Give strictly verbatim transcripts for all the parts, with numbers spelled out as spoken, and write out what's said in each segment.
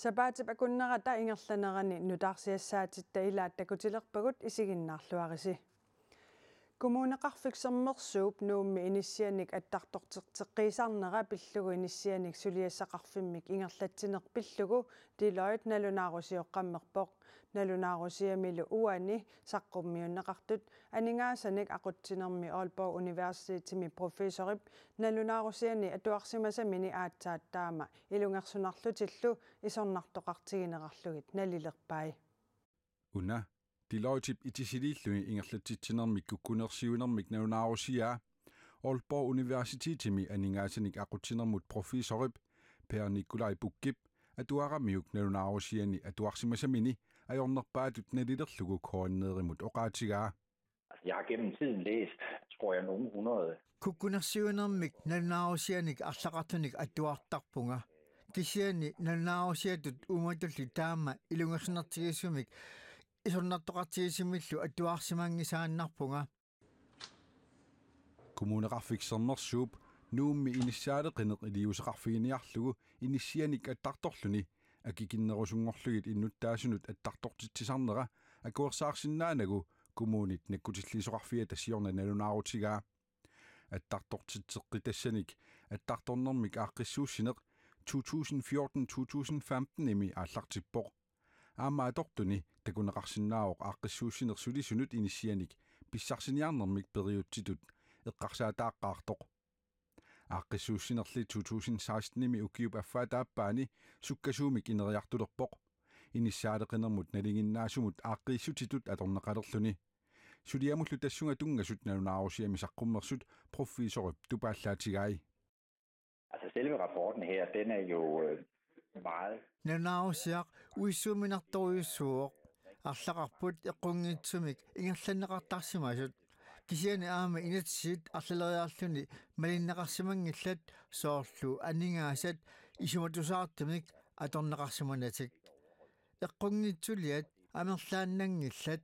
Sapaatip akunnerata ingerlanerani nutaarsiassaatitta ilaat takutilerpagut, isiginnaarluarisi. Kommuneqarfik Sermersuup Nuummi inissianik attartorteqqiisarnera pillugu inissianik suliassaqarfimmik ingerlatsineq pillugu Deloitte nalunaarusioqqammerpoq. Nalunaarusiamilu uani saqqummiunneqartut aningaasanik aqutsinermi Aalborg Universitetimi professorip nalunaarusiani atuarsimasamini aatsaat taama ilungersunarlutillu isornartoqartigineqarlugit nalilerpai. Una Deloittep itisiliilluni ingerlatsitsinermik kukkunersiuinermik nalunaarusiaa Aalborg Universitetimi aningaasanik aqutsinermut professorip Per Nikolaj Buchip atuaramiuk nalunaarusiani atuarsimasamini ajornerpaatut nalilerlugu K N R-imut oqaatigaa. Altså, jeg har gennem tiden læst, tror jeg, nogle hundrede. Kukkunersiuinermik nalunaarusianik arlaqartunik atuartarpunga. Kisianni nalunaarusiatut uumatulli taama ilungersunartigisumik isornartoqartigisimillu atuarsimanngisaannarpunga. Kommuneqarfik Sermersuup Nuummi inissaaleqineq iliuuseqarfiginiarlugu inissianik attartorluni akikinnerusunngorlugit innuttaasunut attartortitsisarnera akuersaarsinnaanagu kommunit nakkutilliisoqarfiata siorna nalunaarutigaa. Attartortitseqqitassanik attartornermik aaqqissuussineq to tusind fjorten to tusind femten-imi aallartippoq. Aamma atortuni takuneqarsinnaavoq aaqqissuussineq sulisunut inissianik pissarsiniarnermik periutsitut eqqarsaataaqqaartoq. Aaqqissuussinerli to tusind seksten-imi ukiup affaata aappaani sukkasuumik ineriartulerpoq. Inissaaleqinermut nalinginnaasumut aaqqiissutitut atorneqalerluni. Suliamullu tassunga tunngasut nalunaarusiami saqqummersut professorip tupaallaatigai. Altså selve rapporten her, den er jo øh, meget. Nalunaarusiaq uissuuminartorujussuuvoq. Arlaqarput eqqunngitsumik ingerlanneqartarsimasut. Kisianni aamma inatsisit arlaleriarluni malinneqarsimanngillat, soorlu aningaasat isumatusaartumik atorneqarsimanatik. Eqqunngitsuliat amerlaannanngillat,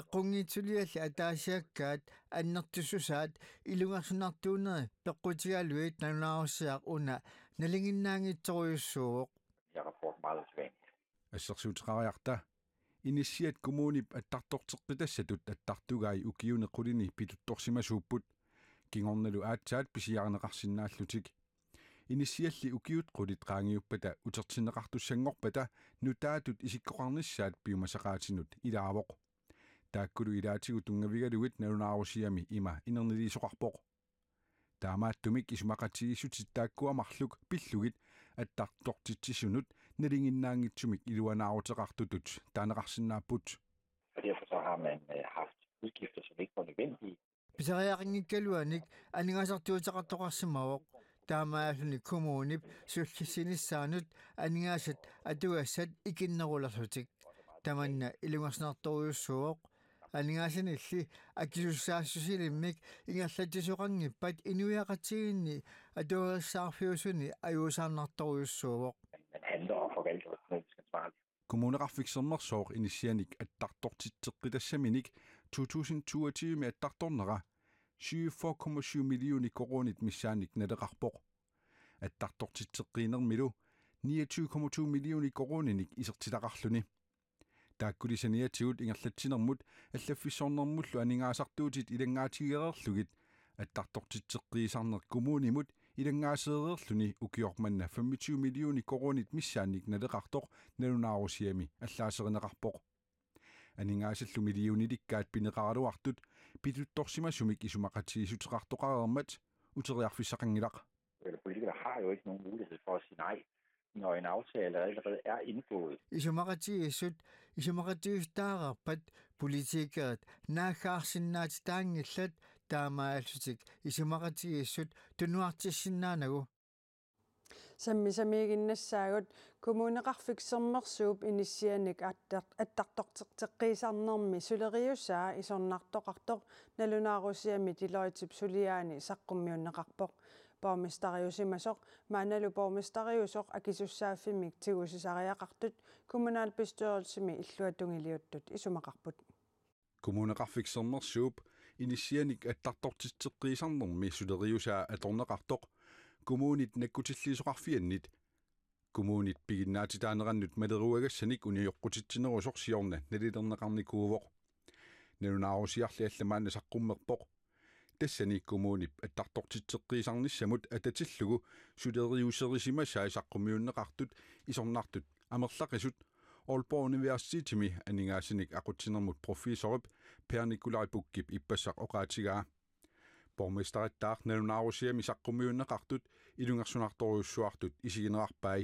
eqqunngitsulialli ataasiakkaat annertussusaat ilungersunartuuneri peqqutigalugit nalunaarusiaq una nalinginnaanngitsorujussuuvoq. Jeg har brugt meget usædvanligt. Assersuuteqariarta, inissiat kommunip attartorteqqitassatut attartugai ukiuni qulini pituttorsimasuupput. Kingornalu aatsaat pisiarineqarsinnaallutik. Inissialli ukiut qulit qaangiuppata utertinneqartussanngorpata nutaatut isikkoqarnissaat piumasaqaatinut ilaavoq. Taakkulu ilaatigut tunngavigalugit nalunaarusiami ima inerniliisoqarpoq. Taamaattumik isumaqatigiissutit taakkua marluk pillugit attartortitsisunut nalinginnaanngitsumik iluanaaruteqartutut taaneqarsinnaapput. Og derfor så har man øh, haft udgifter, som ikke var nødvendige. Pisariaqanngikkaluanik aningaasartuuteqartoqarsimavoq. Taamaalluni kommunip sullissinissaanut aningaasat atugassat ikinnerulerlutik. Tamanna ilungersunartorujussuuvoq. Aningaasanilli akisussaassusilimmik ingerlatsisoqanngippat inuiaqatigiinni atugarissaarfiusuni ajuusaarnartorujussuuvoq. Man handler og forvalter økonomisk ansvarligt. Kommuneqarfik Sermersooq inissianik attartortitseqqitassaminik to tusind toogtyve-mi attartornera syvogfyrre komma syv millioner koruunit missaannik naleqarpoq. Attartortitseqqiinermilu niogtyve komma to millioner koruuninik isertitaqarluni. Taakkuli saniatigut ingerlatsinermut allaffissornermullu aningaasartuutit ilanngaatigereerlugit attartortitseqqiisarneq kommunimut ilanngaaseereerluni ukioq manna femogtyve millioner koruunit missaannik naleqartoq nalunaarusiami allaaserineqarpoq. Aningaasallu millionilikkaat pineqaraluartut pituttorsimasumik isumaqatigiissuteqartoqareermat uteriarfissaqanngilaq. Eller politikere har jo ikke nogen mulighed for at sige nej, når en aftale allerede er indgået. Isumaqatigiissut isumaqatigiissutaareerpat politikerit naaggaarsinnaatitaanngillat, taamaallutik isumaqatigiissut tunuartissinnaanagu. Sammisamiiginnassaagut. Kommuneqarfik Sermersuup inissianik attar- attartorteqqiisarnermi suleriusaa isornartoqartoq nalunaarusiami Deloittep suliaani saqqummiunneqarpoq. Borgmesteriusimasoq maannalu borgmesteriusoq akisussaaffimmik tigusisariaqartut kommunalbestyrelsimi illuatungiliuttut isumaqarput. Kommuneqarfik Sermersuup inissianik attartortitseqqiisarnermi suleriusaa atorneqartoq kommunit nakkutilliisoqarfiannit Kommunit piginnaatitaanerannut maleruagassanik unioqqutitsinerusoq siorna nalilerneqarnikuuvoq. Nalunaarusiarli alla maanna saqqummerpoq. Tassani kommunip attartortitseqqiisarnissamut atatillugu suleriuserisimasai saqqummiunneqartut isornartut amerlaqisut Aalborg Universitetimi aningaasanik aqutsinermut professorip Per Nikolaj Buchip ippassaq oqaatigaa. Borgmesterittaaq nalunaarusiami saqqummiunneqartut ilungersunartorujussuartut isiginerarpai.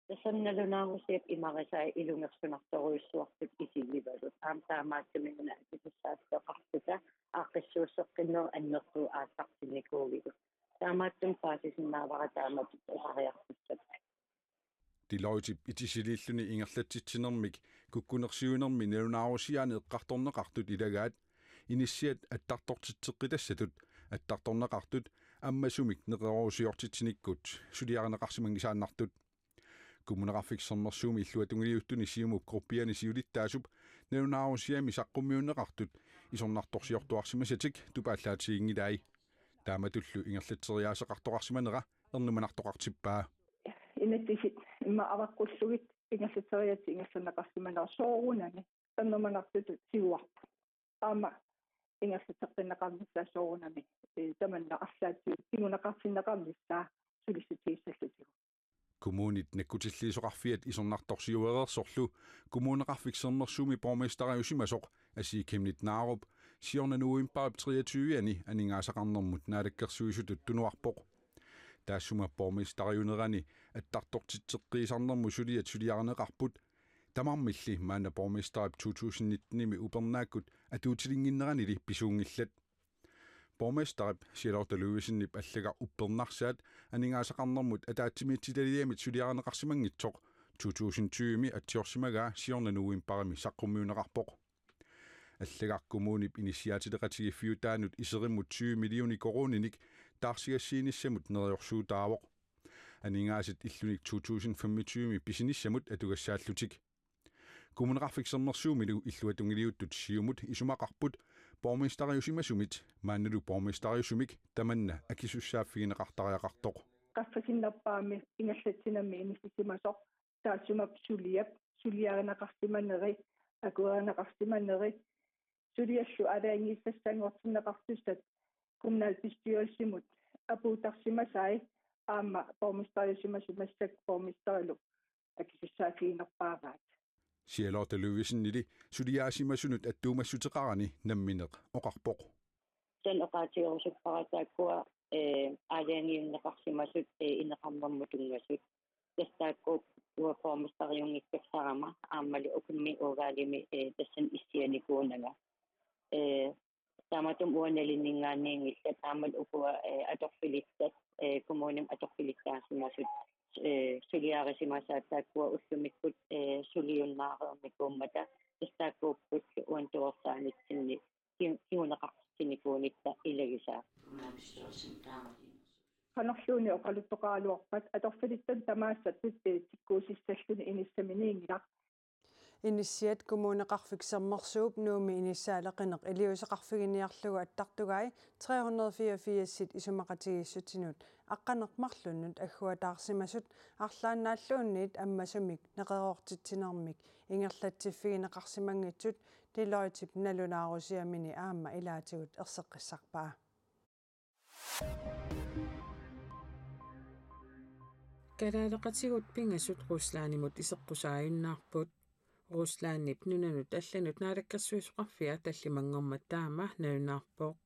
Tassami nalunaarusiap imarisai ilungersunartorujussuartut isigivagut. Aamma taamaattumik una akisussaaffeqartuta aaqqissuusseqqinnerit annertuut aallartinnikuugigut. Taamaattumik paasisinnaavara taamatut oqariartussat. Deloittep itisiliilluni ingerlatsitsinermik kukkunersiuinermi nalunaarusiaani eqqartorneqartut ilagaat inissiat attartortitseqqitassatut attartorneqartut ammasumik neqeroorusiortitsinikkut suliarineqarsimanngisaannartut. Kommuneqarfik Sermersuumi illuatungiliuttuni Siumup gruppiani siulittaasup nalunaarusiami saqqummiunneqartut isornartorsiortuarsimasatik tupaallaatiginngilai. Taamatullu ingerlatseriaaseqartoqarsimanera ernumanartoqartippaa. Inatsisit immaqa avaqqullugit ingerlatseriaatsit ingerlanneqarsimanera soorunami ernumanartutut siuarput. Aamma ingerlatseqqinneqarnissaa soorunami, ee, tamanna arlaatigut kinguneqartinneqarnissaa sulissutigissallusigu. Kommunit nakkutilliisoqarfiat isornartorsiuereersorlu Kommuneqarfik Sermersuumi borgmesteriusimasoq Asii Chemnitz Narup siorna novembarip treogtyve-ani aningaasaqarnermut naalakkersuisutut tunuarpoq. Taassuma borgmesteriunerani attartortitseqqiisarnermut suliat suliarineqarput. Tamarmilli maanna borgmesterip to tusind nitten-imi upernaakkut atuutilinnginneranili pisuunngillat. Borgmesterip Charlotte Ludvigsenip allagaq uppernarsaat aningaasaqarnermut ataatsimiititaliamit suliarineqarsimanngitsoq to tusind tyve-mi atsiorsimagaa siorna novembarimi saqqummiunneqarpoq. Allagaq kommunip inissiaatileqatigiiffiutaanut iserimmut tyve millioner koruuninik taarsigassiinissamut neriorsuutaavoq. Aningaasat illunik to tusind femogtyve-mi pisinissamut atugassaallutik. Kommuneqarfik Sermersuumilu illuatungiliuttut Siumut isumaqarput borgmesteriusimasumit maannalu borgmesteriusumik tamanna akisussaaffigineqartariaqartoq. Qaffasinnerpaamik ingerlatsinermi inissisimasoq taassuma suliap suliarineqarsimaneri, akuerineqarsimaneri, suliallu aalajangiisassanngortinneqartussat kommunalbestyrelsimut apuuttarsimasai aamma borgmesteriusimasut massakkut borgmesterilu akisussaaffiginerpaavaat. Charlotte Ludvigsenili suliaasimasunut attuumassuteqarani nammineq oqarpoq. Taanna oqaatigerusuppara taakkua, ee, aalajangiunneqarsimasut, ee, ineqarnermut tunngasut. Tassa taakku uanga borgmesteriunngikkallarama aammalu ukummi uugaalimi, ee, tassani issianikuunanga. Ee, taamatut uanga nalinninngaanniinngillat aammalu ukua, ee, atorfilittat, ee, kommunimi atorfilittaasimasut, ee, suliarisimasaat taakkua ullumikkut, ee, suliunnaareernikuummata tassa taakkuupput uani tuersaanitsinni ki-, kinguneqartitsinikuunitta ilagisaat. Qanorluunniit oqaluttoqaraluarpat atorfilittat tamaasa tut-, ee, tikkuussissalluni inissaminiinngilaq. Inissiat Kommuneqarfik Sermersuup Nuummi inissaaleqineq iliuuseqarfiginiarlugu attartugai tre hundrede fireogfirsit isumaqatigiissutinut aqqaneq-marlunnut agguataarsimasut arlaannaalluunniit ammasumik neqeroortitsinermik ingerlatsiffigineqarsimanngitsut Deloittep nalunaarusiamini aamma ilaatigut erseqqissarpaa. Kalaaleqatigut pingasut Ruslandimut iseqqusaajunnaarput. Ruslandip nunanut allanut naalakkersuisoqarfia tallimanngormat taama nalunaarpoq.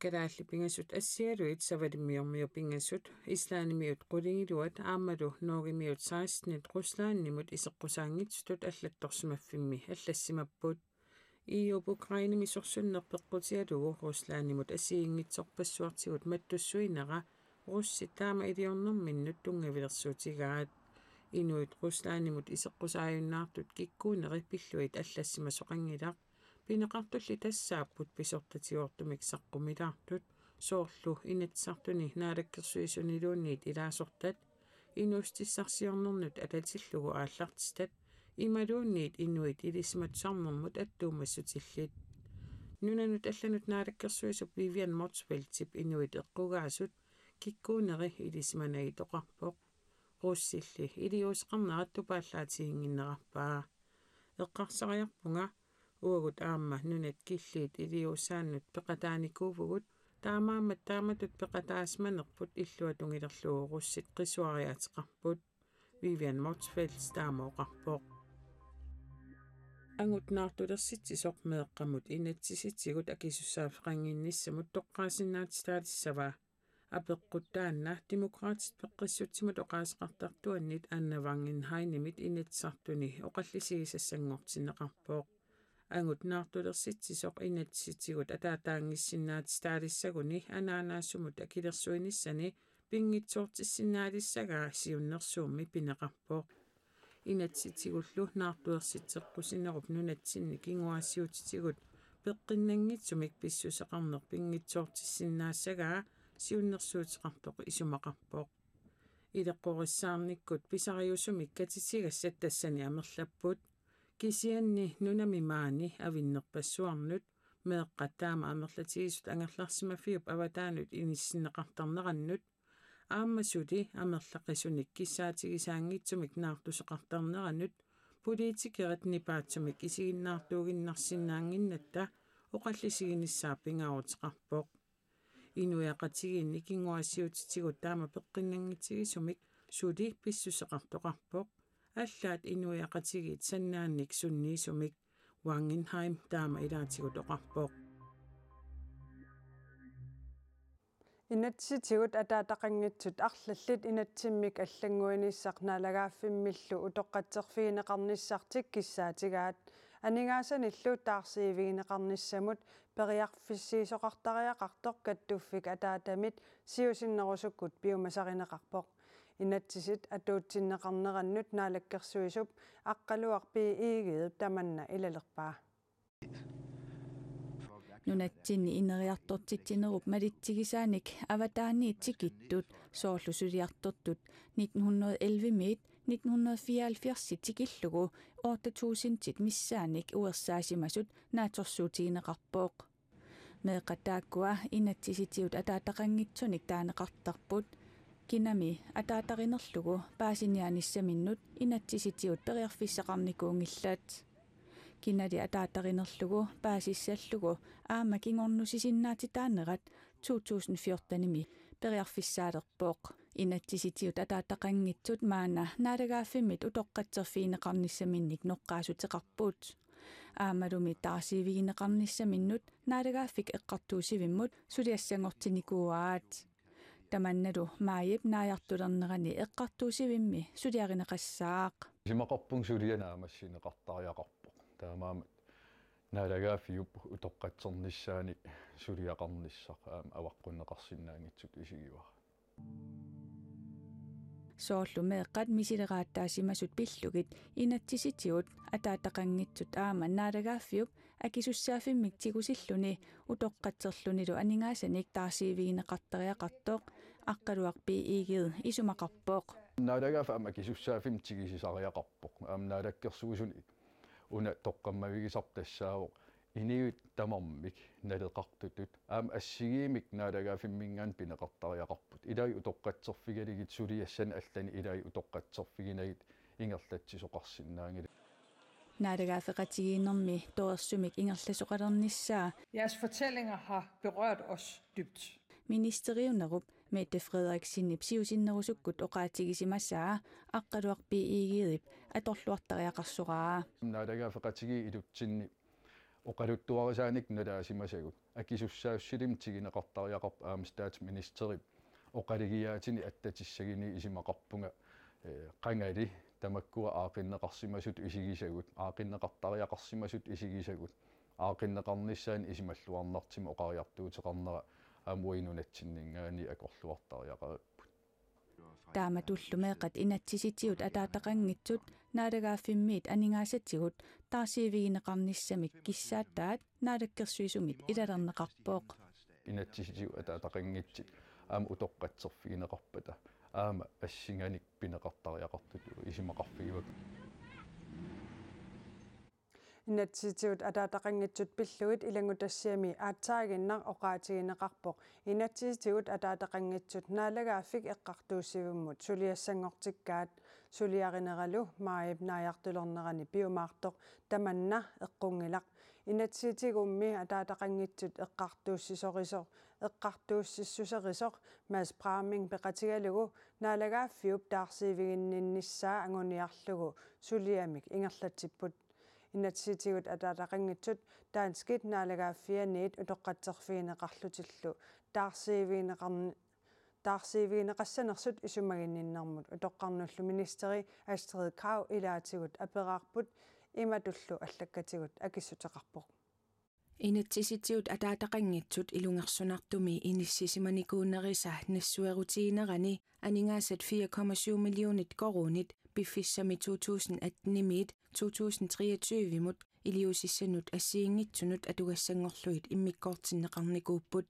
Kalaallit pingasut assigalugit Savalimmiormiut pingasut, Islandimiut qulingiluat aammalu Norgemiut sekstenit Ruslandimut iseqqusaanngitsutut allattorsimaffimmi allassimapput. E U-p Ukrainemi sorsunneq peqqutigalugu Ruslandimut assigiinngitsorpassuartigut mattussuinera russit taama iliornerminnut tunngavilersuutigaat. Inuit Ruslandimut iseqqusaajunnaartut kikkuuneri pillugit allassimasoqanngilaq. Pineqartulli tassaapput pisortatigoortumik saqqumilaartut, soorlu Inatsisartuni Naalakkersuisuniluunniit ilaasortat, inuussutissarsiornernut atatillugu aallartitat, imaluunniit inuit ilisimatusarnermut attuumassutillit. Nunanut allanut naalakkersuisup Vivian Motzfeldtip inuit eqqugaasut kikkuuneri ilisimanagit oqarpoq. Russilli iliuuseqarnerat tupaallaatiginnginnerarpaa. Eqqarsariarpunga uagut aamma nunat killiit iliuusaannut peqataanikuuvugut, taamaammat taamatut peqataasimanerput illuatungilerlugu russit qisuariaateqarput, Vivian Motzfeldt taama oqarpoq. Angut naartulersitsisoq meeqqamut inatsisitigut akisussaaffeqannginnissamut toqqaasinnaatitaalissava? Apeqqut taanna Demokraatit peqqissutsimut oqaaseqartartuannit Anna Wangenheimimit Inatsisartuni oqallisigisassanngortinneqarpoq. Angut naartulersitsisoq inatsisitigut ataataanngissinnaatitaalissaguni anaanaassumut akilersuinissani pinngitsoortissinnaalissagaa siunnersuummi pineqarpoq. Inatsisitigullu naartuersitseqqusinerup nunatsinni kinguaassiuutitigut peqqinnanngitsumik pissuseqarneq pinngitsoortissinnaassagaa siunnersuuteqartoq isumaqarpoq. Ileqqorissaarnikkut pisariusumik katitigassat tassani amerlapput. Kisianni nunami maani avinnerpassuarnut meeqqat taama amerlatigisut angerlarsimaffiup avataanut inissinneqartarnerannut aamma suli amerlaqisunik kissaatigisaanngitsumik naartuseqartarneranut politikerit nipaatsumik isiginnaartuuginnarsinnaannginnatta oqallisiginissaa pingaaruteqarpoq. Inuiaqatigiinni kinguaassiuutitigut taama peqqinnanngitsigisumik suli pissuseqartoqarpoq. Allaat inuiaqatigiit sannaannik sunniisumik, Wangenheim taama ilaatigut oqarpoq. Inatsisitigut ataataqanngitsut arlallit inatsimmik allannguinissaq naalagaaffimmillu utoqqatserfigineqarnissartik kissaatigaat. Aningaasanillu taarsiivigineqarnissamut periarfissiisoqartariaqartoq kattuffik ataatamit siusinnerusukkut piumasarineqarpoq. Inatsisit atuutsinneqarnerannut naalakkersuisup Aqqaluaq B. Egedep tamanna ilalerpaa. Nunatsinni ineriartortitsinerup malitsigisaanik avataaniit tikittut, soorlu suliartortut nitten hundrede elleve-miit nitten hundrede fireoghalvfjerds tikillugu otte tusindit missaannik uersaasimasut naatsorsuutigineqarpoq. Meeqqat taakkua inatsisitigut ataataqanngitsunik taaneqartarput. Kinami ataatarinerlugu paasiniaanissaminnut inatsisitigut periarfissaqarnikuunngillat. Kinali ataatarinerlugu paasissallugu aamma kingornussisinnaatitaanerat to tusind fjorten-imi periarfissaalerpoq. Inatsisitigut ataataqanngitsut maanna naalagaaffimmit utoqqatserfigineqarnissaminnik noqqaassuteqarput. Aammalumi taarsiivigineqarnissaminnut naalagaaffik eqqartuussivimmut suliassanngortinnikuuaat. Tamannalu maajip naajartulernerani eqqartuussivimmi suliarineqassaaq. Isumaqarpunga suliaq naammassineqartariaqarpoq. Taamaammat naalagaaffiup utoqqatsernissaani suliaqarnissaq aamma avaqqunneqarsinnaanngitsoq isigivara. Soorlu meeqqat misileraattaasimasut pillugit inatsisitigut ataataqanngitsut aamma naalagaaffiup akisussaaffimmik tigusilluni utoqqatserlunilu aningaasanik taarsiivigineqartariaqartoq Aqqaluaq B. Egede isumaqarpoq. Naalagaaffik aamma akisussaaffimmik tigusisariaqarpoq. Aamma Naalakkersuisuni una toqqammavigisarput tassaavoq inuit tamarmik naleqartutut aamma assigiimmik naalagaaffimminngaanniit pineqartariaqarput. Ilai utoqqatserfigalugit suliassanik allanik ilai utoqqatserfiginagit ingerlatsisoqarsinnaanngilaq. Naalagaaffeqatigiinnermi torersumik ingerlasoqalernissaa. Jeres fortællinger har berørt os dybt. Ministeriunerup Mette Frederiksenip siusinnerusukkut oqaatigisimasaa Aqqaluaq B. Egedep atorluartariaqarsoraa. Naalagaaffeqatigiit ilutsinni oqaluttuarisaanik nalaasimasagut akisussaassutsimik tiguneqartariaqarput aamma statsministerip oqalugiaatini attatissaguni isumaqarpunga, eh, qangali tamakkua aaqqinneqarsimasutut isigisagut, aaqqinneqartariaqarsimasutut isigisagut, aaqqinneqarnissaanut isumalluarnartumik oqariartuuteqarnera aamma uagut nunatsinninngaanniit atorluartariaqaripput. Taamatullu meeqqat inatsisitigut ataataqanngitsut naalagaaffimmiit aningaasatigut taarsiivigineqarnissamik kissaattaat naalakkersuisumit ilalerneqarpoq. Inatsisitigut ataataqanngitsut aamma utoqqatserfigineqarpata aamma assinganik pineqartariaqartutut isumaqarfigaakka. Inatsisitigut ataataqanngitsut pillugit ilanngutassiami aatsaaginnaq oqaatigineqarpoq inatsisitigut ataataqanngitsut naalagaaffik eqqartuussivimmut suliassanngortikkaat. Suliarineralu maajip naajartulernerani piumaartoq tamanna eqqunngilaq. Inatsisitigummi ataataqanngitsut eqqartuussisorisoq eqqartuussissuserisoq Mads Bramming peqatigalugu naalagaaffiup taarsiiviginninnissaa anguniarlugu suliamik ingerlatsipput. Inatsisitigut ataataqanngitsut danskit naalagaaffianiit utoqqatserfigineqarlutillu taarsiivigineqarn-, taarsiivigineqassanersut isumaginninnermut utoqqarnullu ministeri Astrid Krag ilaatigut aperaarput, imatullu allakkatigut akissuteqarpoq. Inatsisitigut ataataqanngitsut ilungersunartumi inissisimanikuunerisa nassuerutiginerani aningaasat fire komma syv millionit koruunit piffissami to tusind atten-imiit to tusind treogtyve-mut iliuusissanut assigiinngitsunut atugassanngorlugit immikkoortinneqarnikuupput.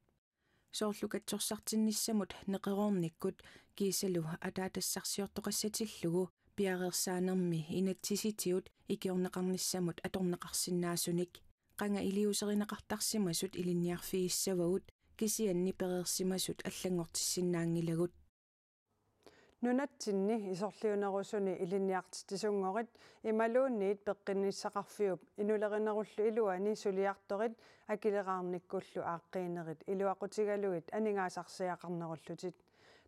Soorlu katsorsartinnissamut neqeroornikkut kiisalu ataatassarsiortoqassatillugu piareersaanermi inatsisitigut ikiorneqarnissamut atorneqarsinnaasunik. Qanga iliuuserineqartarsimasut ilinniarfigissavagut, kisianni pereersimasut allanngortissinnaanngilagut. Nunatsinni isorliunerusuni ilinniartitsisunngorit imaluunniit peqqinnissaqarfiup inulerinerullu iluani suliartorit akileraarnikkullu aaqqiinerit iluaqutigalugit aningaasarsiaqarnerullutik.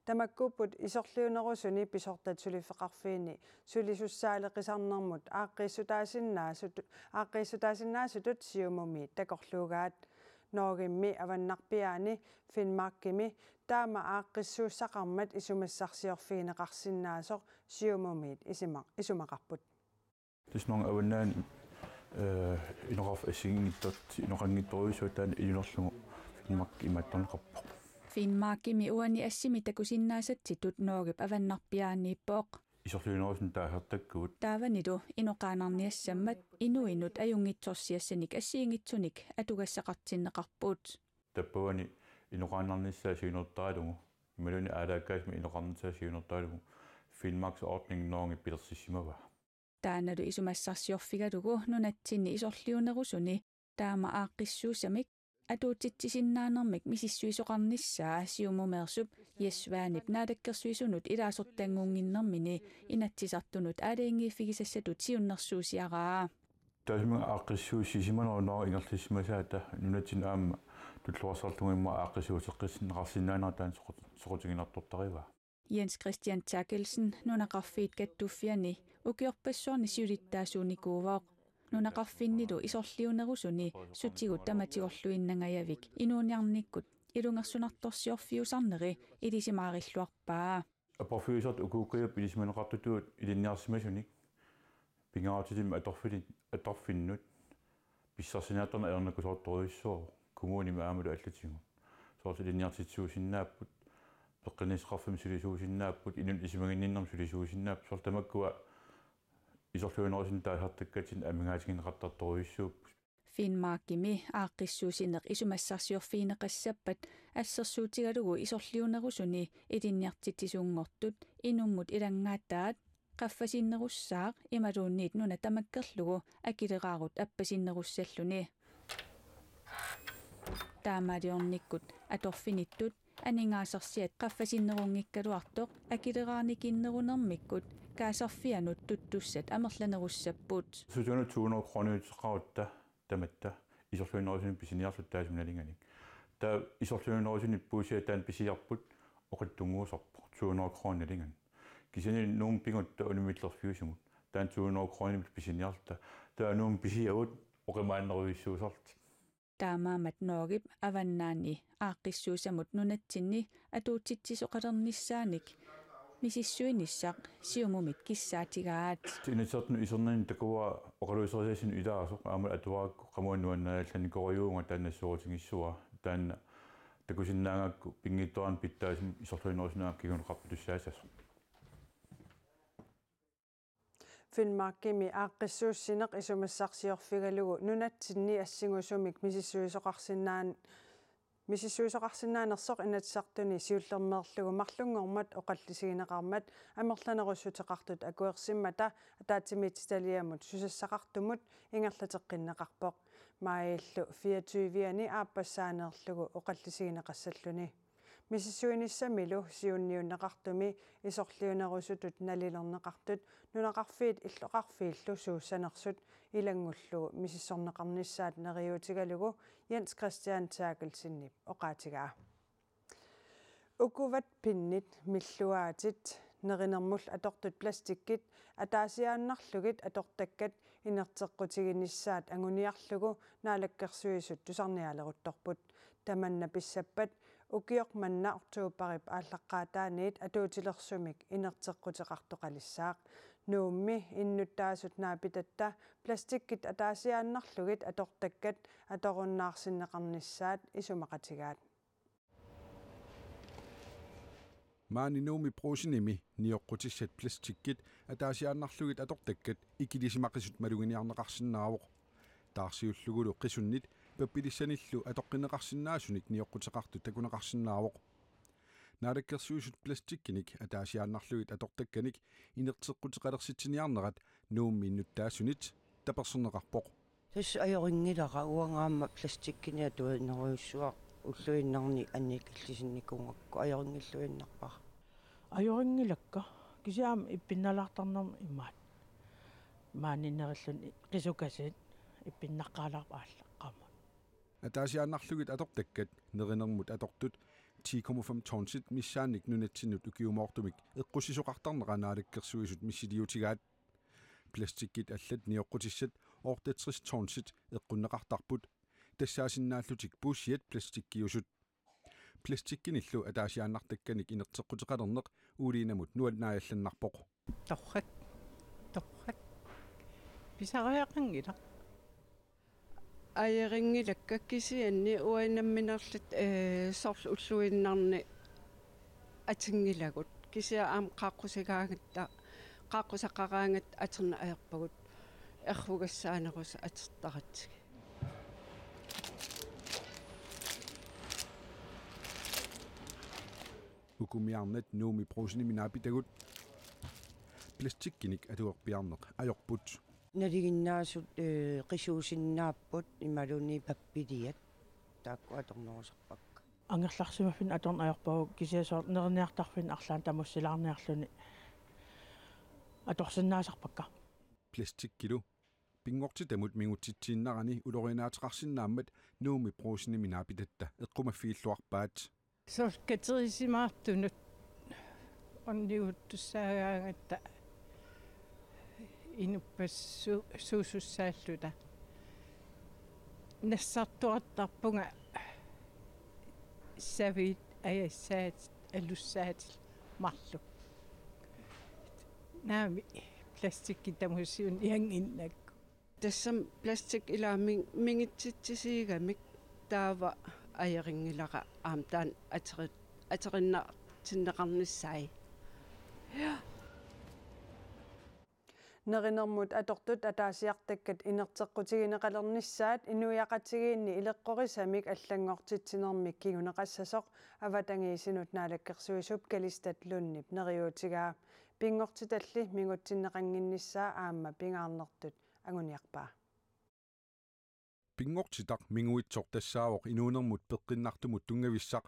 Tamakkuupput isorliunerusuni pisortat suliffeqarfiini sulisussaaleqisarnermut aaqqiissutaasinnaasut-, aaqqiissutaasinnaasutut Siumumi takorluugaat. Norgemi avannarpiaani Finnmarkimi taama aaqqissuussaqarmat isumassarsiorfigineqarsinnaasoq Siumumiit isima-, isumaqarput. Tassa Norgep avannaani, eh, inoqarfik assigiinngitsoq, inoqanngitsorujussuaq taanna iliuunerlugu Finnmark imaattorneqarpoq. Finnmarkimi uani assimi takusinnaasatsitut Norgep avannarpiaaniippoq. Isorliunerusuni taasartakkagut. Taavanilu inoqaannarniassammat inuinut ajunngitsorsiassanik assigiinngitsunik atugassaqartinneqarput. Tappavani inoqaannarnissaa siunertaralugu, imaluunniit aalaakkaasumik inoqarnissaa siunertaralugu, Finnmarksordning Norge pilersissimavaa. Taannalu isumassarsiorfigalugu nunatsinni isorliunerusuni taama aaqqissuussamik atuutitsisinnaanermik misissuisoqarnissaa Siumumeersup Jess Svanep Naalakkersuisunut ilaasortanngunnginnermini Inatsisartunut aalajangiiffigisassatut siunnersuusiaraa. Taassuminnga aaqqissuussisimanerup Norge ingerlassimasaata nunatsinni aamma tulluarsarlugu immaqa aaqqissuuteqqissinneqarsinnaanera taanna soqut-, soqutiginartortarivaa. Jens Christian Therkelsen nunaqarfiit kattuffianni ukiorpassuarni siulittaasuunikuuvoq. Nunaqarfinnilu isorliunerusuni sutigut tamatigorluinnangajavik inuuniarnikkut ilungersunartorsiorfiusarneri ilisimaarilluarpaa. Aporfiusartut ukuukkajup ilisimaneqartutut ilinniarsimasunik pingaartitami atorfili-, atorfinnut pissarsiniartarneq ajornakusoortorujussuuvoq kommunimi aammalu allatigut. Soorlu ilinniartitsisuusinnaapput, peqqinnissaqarfimmik sulisuusinnaapput, inunnut isumaginninnermik sulisuusinnaapput, soorlu tamakkua isorliunerusuni taasartakkatsinnik amigaatigineqartartorujussuupput. Finnmarkimi aaqqissuussineq isumassarsiorfigineqassappat assersuutigalugu isorliunerusuni ilinniartitsisunngortut inummut ilanngaataat qaffasinnerussaaq imaluunniit nuna tamakkerlugu akileraarut appasinnerussalluni. Taamaaliornikkut atorfinittut aningaasarsiat qaffasinnerunngikkaluartoq akileraarnikinnerunermikkut kaasarfianut tuttussat amerlanerussapput. Susunut to hundrede kroniuteqarutta tamatta isorliunerusuni pisiniarluta taassuminnga nalinganik. Taava isorliunerusuni puussiaq taanna pisiarput oqitsunnguusarpoq to hundrede kroner nalinganik. Kisianni Nuummut pigutta unammillerfiusumut taanna to hundrede kroner pisiniarluta taava Nuummut pisiavut oqimaannerujussuusarlutik. Taamaammat Norgep avannaani aaqqissuussamut nunatsinni atuutitsisoqalernissaanik misissuinissaq Siumumit kissaatigaat. Inatsisartunut isernerini takuara oqaluuserisassinnut ilaasoq aamma atuarakku qamuuna nuannaallannikorujuuvunga taanna nassuerutigissavara. Taanna takusinnaagakku pinngitsoorani pitsaasumik isorliunerusuni kinguneqartussaassasoq. Finnmarkimi aaqqissuussineq isumassarsiorfigalugu nunatsinni assingusumik misissuisoqarsinnaan-, Misissuisoqarsinnaanersoq Inatsisartuni siullermeerlugu marlunngormat oqallisigineqarmat amerlanerussuteqartut akuersimmata ataatsimiititaliamut susassaqartumut ingerlateqqinneqarpoq. Maajillu fireogtyve-ani aappassaaneerlugu oqallisigineqassalluni. Misissuinissamilu siunniunneqartumi isorliunerusutut nalilerneqartut nunaqarfiit illoqarfiillu suussanersut ilanngullugu misissorneqarnissaat neriuutigalugu Jens Christian Terkelsenip oqaatigaa. Ukuvat pinnit, milluaatit, nerinermut atortut plastikkit ataasiaannarlugit atortakkat inerteqqutiginissaat anguniarlugu Naalakkersuisut tusarniaaleruttorput. Tamanna pissappat ukioq manna oktoberip aallaqqaataaniit atuutilersumik inerteqquteqartoqalissaaq. Nuummi innuttaasut naapitatta plastikkit ataasiaannarlugit atortakkat atorunnaarsinneqarnissaat isumaqatigaat. Maani Nuummi Brugsenimi nioqqutissat plastikkit ataasiaannarlugit atortakkat ikilisimaqisut maluginiarneqarsinnaavoq. Taarsiullugulu qisunnit pappilissanillu atoqqinneqarsinnaasunik nioqquteqartut takuneqarsinnaavoq. Naalakkersuisut plastikkinik ataasiaannarlugit atortakkanik inerteqquteqalersitsiniarnerat Nuummi innuttaasunit taperserneqarpoq. Tassa ajorinngilaq, uanga aamma plastikkinik atuinerujussuaq ulluinnarni annikillisinnikuugakku, ajorinngilluinnarpara. Ajorinngilakka, kisianni aamma ippinnalaartarnermi imaat. Maani nerilluni qisukasit ippinnartaraluarput aallaqqaammut. Ataasiaannarlugit atortakkat nerinermut atortut ti komma fem tonsit missaannik nunatsinnut ukiumoortumik eqqussisoqartarnera Naalakkersuisut missiliutigaat. Plastikkit allat nioqqutissat otteogtres tonsit eqqunneqartarput. Tassaasinnaallutik puussiat plastikkiusut. Plastikkinillu ataasiaannartakkanik inerteqquteqalerneq uuliinamut nuannaajallannarpoq. Torrak. Torrak. Pisariaqanngilaq. Ajorinngilakka kisianni uanga nammineerluta, eh, soorlu ulluinnarni atunngilagut. Kisianni aamma qaaqqusigaangatta, qaaqqusaqaraangatta atorneq ajorpagut. Errugassaanerusut atortaratsigit. Ukumiarnat Nuummi Brugsenimi naapitagut. Plastikkinik atuerpiarneq ajorput. Nalinginnaasut, eh, qisuusinnaapput imaluunniit pappiliat taakku atornerusarpakka. Angerlarsimaffinni atorneq ajorpagut kisianni soorlu neriniartarfinni arlaannik tamussilaarniarluni atorsinnaasarpakka. Plastikkilu pinngortitamut mingutsitsiinnarani ulorianaateqarsinnaammat Nuummi Brugsenimi naapitatta eqqumaffigilluarpaat. Soorlu katerisimaartunut orniguttussaagaangatta inuppassu-, suusussaalluta. Nassartuartarpunga saviit ajassaatit alussaatit marluk. Naamik, plastikki tamussiunniannginnakku. Tassami plastik ilaa ming-, mingutsitsisiigamik taava ajorinngilaq aamma taanna ateri-, atorinnartinneqarnissaa. Ja. Nerinermut atortut ataasiartakkat inerteqqutigineqalernissaat inuiaqatigiinni ileqqorisamik allanngortitsinermik kinguneqassasoq avatangiisinut naalakkersuisup Kalistat Lundip neriuutigaa. Pinngortitalli mingutsinneqannginnissaa aamma pingaarnertut anguniarpaa. Pinngortitaq minguitsoq tassaavoq inuunermut peqqinnartumut tunngavissaq.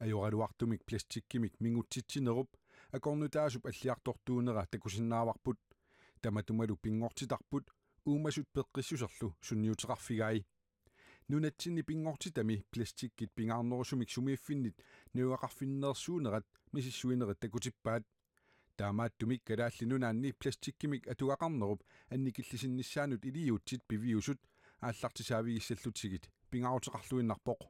Ajoraluartumik plastikkimik mingutsitsinerup akornutaasup alliartortuunera takusinnaavarput. Tamatumalu pinngortitarput uumasut peqqissuserlu sunniuteqarfigai. Nunatsinni pinngortitami plastikkit pingaarnerusumik sumiiffinnit najugaqarfinneersuunerat misissuinerit takutippaat. Taamaattumik Kalaallit Nunaanni plastikkimik atugaqarnerup annikillisinnissaanut iliuutsit piviusut aallartisaavigissallutsigit pingaaruteqarluinnarpoq.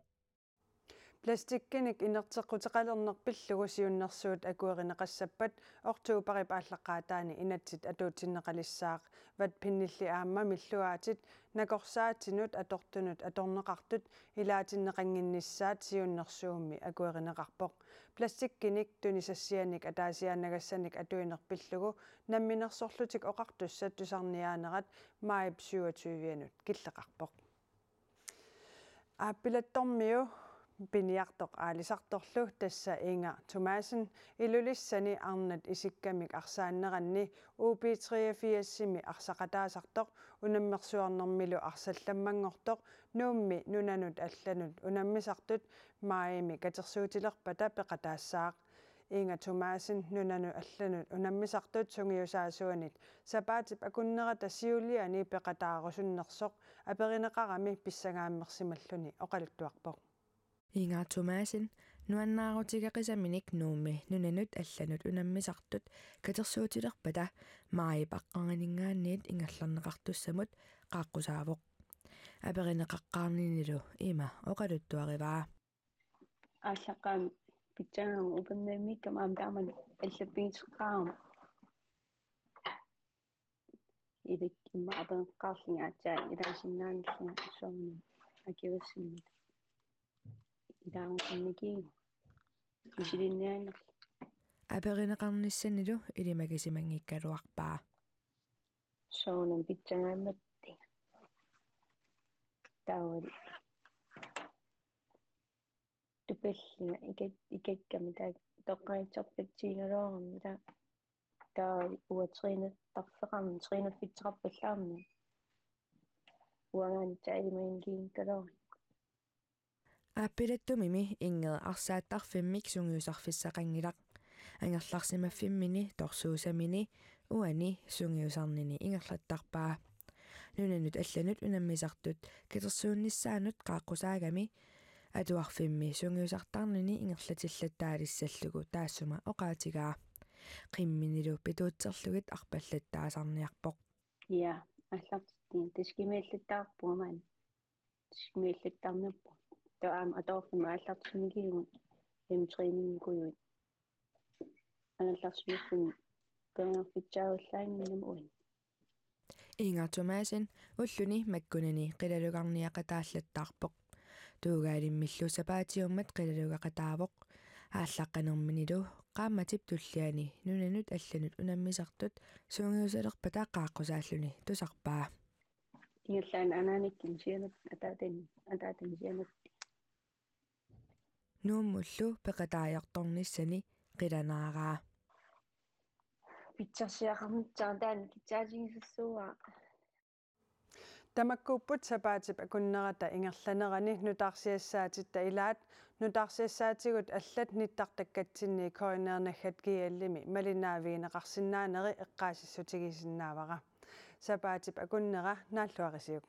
Plastikkinik inerteqquteqalerneq pillugu siunnersuut akuerineqassappat oktoberip aallaqqaataani inatsit atuutsinneqalissaaq. Vatpinnilli aamma milluaatit nakorsaatinut atortunut atorneqartut ilaatinneqannginnissaat siunnersuummi akuerineqarpoq. Plastikkinik tunisassianik ataasiaannagassanik atuineq pillugu Namminersorlutik Oqartussat tusarniaanerat maajip syvogtyve-anut killeqarpoq. Aappilattormiu Piniartoq aalisartorlu, tassa Inger Thomassen, Ilulissani arnat isikkamik arsaanneranni U B treogfirsimi arsaqataasartoq unammersuarnermilu arsallammanngortoq Nuummi nunanut allanut unammisartut maajimi katersuutilerpata peqataassaaq. Inger Thomassen nunanut allanut unammisartut sungiusaasuanit sapaatip akunnerata siuliani peqataarusunnersoq aperineqarami pissangaammersimalluni oqaluttuarpoq. Inger Thomassen nuannaarutigeqisaminik Nuummi nunanut allanut unammisartut katersuutilerpata maajip aqqarnganinngaanniit ingerlanneqartussamut qaaqqusaavoq. Aperineqaqqaarninilu ima oqaluttuarivaa. Aallaqqaammut pitsanngoraangat upernavimmikkamik aamma taamani allappigisaqaarama. Ilik imma apereqqaarlunga aatsaat ilaasinnaanngilanga soorunami akiussinnit. Ilaarusunnikiigu. Isilinniaannarlu. Aperineqarnissanilu ilimagisimanngikkaluarpaa. Soorunami pitsanngoraangatta. Taavalu tupallunga ikak-, ikakkami taava toqqaannartorpatsigilluarami taava. Taava uanga trænertarfeqarn-, trænerfissaqarpallaarneq. Uangaanniit taava ilimaginngikkaluarlunga. Aappilattumimi Inger arsaattarfimmik sungiusarfissaqanngilaq. Angerlarsimaffimmini torsuusamini uani sungiusarnini ingerlattarpaa. Nunanut allanut unammisartut katersuunnissaannut qaaqqusaagami atuarfimmi sungiusartarnini ingerlatillattaalissallugu taassuma oqaatigaa. Qimminilu pituutserlugit arpallattaasarniarpoq. Ja, aallartittugut taskimiallattaarpugut maani. Taskimiallattarnerput. Taava aamma atuarfimmi aallartinnikigut M tre-minnikujuit. Angerlarsimaffinni periarfissaagullaannginnami uani. Inger Thomassen ulluni makkunani qilalugarniaqataallattaarpoq. Tuugaalimmillu sapaatiummat qilalugaqataavoq. Aallaqqanerminilu qaammatip tulliani nunanut allanut unammisartut sungiusalerpata qaaqqusaalluni tusarpaa. Ingerlaannaq anaanakkut siamat ataatani, ataatani siamat. Nuummullu peqataajartornissani qilanaaraa. Pitsarsiaqarnissaq taanna pitsaatigisassuuara. Tamakkuupput sapaatip akunnerata ingerlanerani nutaarsiassaatitta ilaat, nutaarsiassaatigut allat nittartakkatsinni K N R naggat G L-imi malinnaavigineqarsinnaaneri eqqaasissutigisinnaavara. Sapaatip akunnera naalluarisiuk.